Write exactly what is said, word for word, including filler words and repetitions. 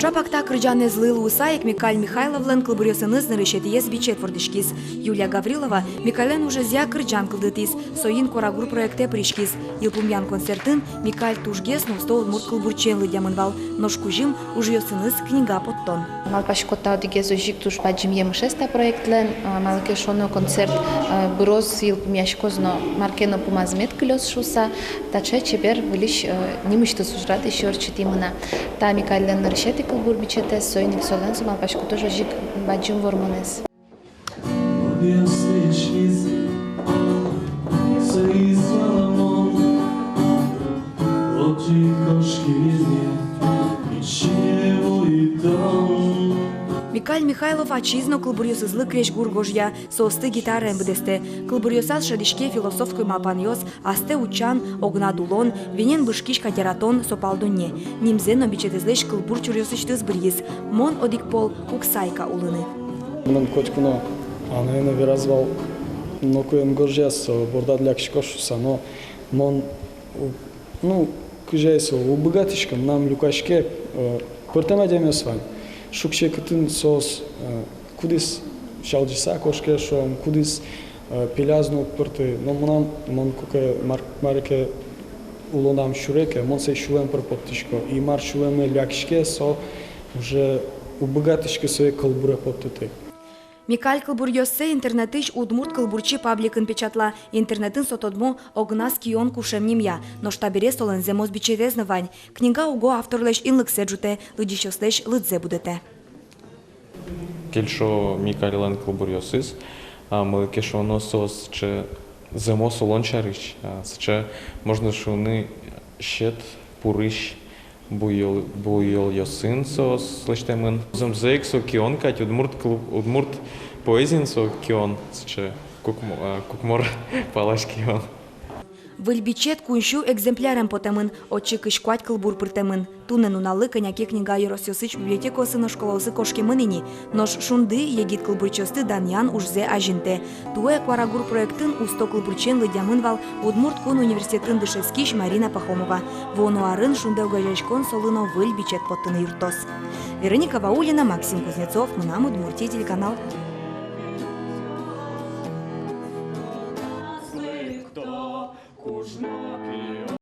Чапак та кырӟанэзлы луыса ик Микаэль Михайловлэн кылбуръёсыныз нырысетӥез бичет вордӥськиз. Юлия Гаврилова Микаэлен ужезъя кырӟан кылдытӥз, соин «Куарагур» проектэ пыриськиз. Йылпумъян концертын Микаэль тужгес но усто удмурт кылбурчиен лыдъямын вал, нош кузьым — ужъёсыныз книга поттон. Малпасько, та одӥгез озьы ик туж бадӟым емышез та проектлэн, а, малы ке шуоно, концерт, а, быроз, йылпумъяськоз но, мар ке но пумаз мед кылёз шуыса, таӵе чебер выльысь, а, нимысьтыз ужрад ещё ортчытӥмы на. Та Микаэльлэн нырысетӥ кылбур бичетэз, соин ик солэн со, малпасько, туж озьы ик бадӟым вормонэз. Микаэль Михайлов ачиз но кылбуръёсызлы крезьгур гожъя, соосты гитараен быдэстэ. Кылбуръёсаз шӧдӥське философской малпанъёс, астэ утчан, огнад улон, венен бышкись кадь яратон, сопал дунне. Нимзэ но бичетэзлэсь кылбур чуръёсысьтыз быръиз: «Мон одӥг пол уг сайка улыны». Мыным котьку но анае но вераз вал, ноку эн гожъя, со бордад лякисько шуыса, но мон у-, ну, кызьы ай со, уг быгатӥськы, мынам люкаське, э, пӧртэм адямиос вань. Шуг-секытын соос, э, кудӥз сялӟыса кошке, шуом, кудӥз, э, пеляз но уг пырты. Но мынам, мон куке мар-, мар ке улонам сюре ке, мон сое сюлэм пыр поттӥсько. И мар сюлэме лякиське, со уже уг быгатӥськы сое кылбуре поттытэк. Микаэль кылбуръёссэ интернетысь «Удмурт кылбурчи» пабликын печатла. Интернетын со тодмо «Огназ кион кушем» нимъя. Нош табере солэн зэмос бичетэз но вань. Книга уго авторлэсь инлыксэ ӝутэ, лыдӟисьёслэсь лыдзэ будэтэ. Кельшо Микаэльлэн кылбуръёсыз, а, малы ке шуоно, соос сыӵе зэмос улон сярысь, а, сыӵе, можно шуыны, сьӧд пурысь буёл-, буёлъёсын соос лэсьтэмын. Зэмзэ ик со кион кадь, удмурт кыл-, удмурт поэзиын со кион, сыӵе кукмо-, а, кукмор палась кион. Выль бичет куинь сю экземплярен потэмын, отчы кызь куать кылбур пыртэмын. Туннэ нуналлы кӧня ке книга ёросъёсысь библиотекаосы но школаосы кошкемын ини. Нош «Шунды» егит кылбурчиосты данъян ужзэ азинтэ. Туэ «Куарагур» проектын усто кылбурчиен лыдъямын вал Удмурт кун университетын дышетскись Марина Пахомова. Вуоно арын «Шунды» огазеяськон солы но выль бичет поттыны юрттоз. Вероника Ваулина, Максим Кузнецов, «Мынам Удмуртие» телеканал.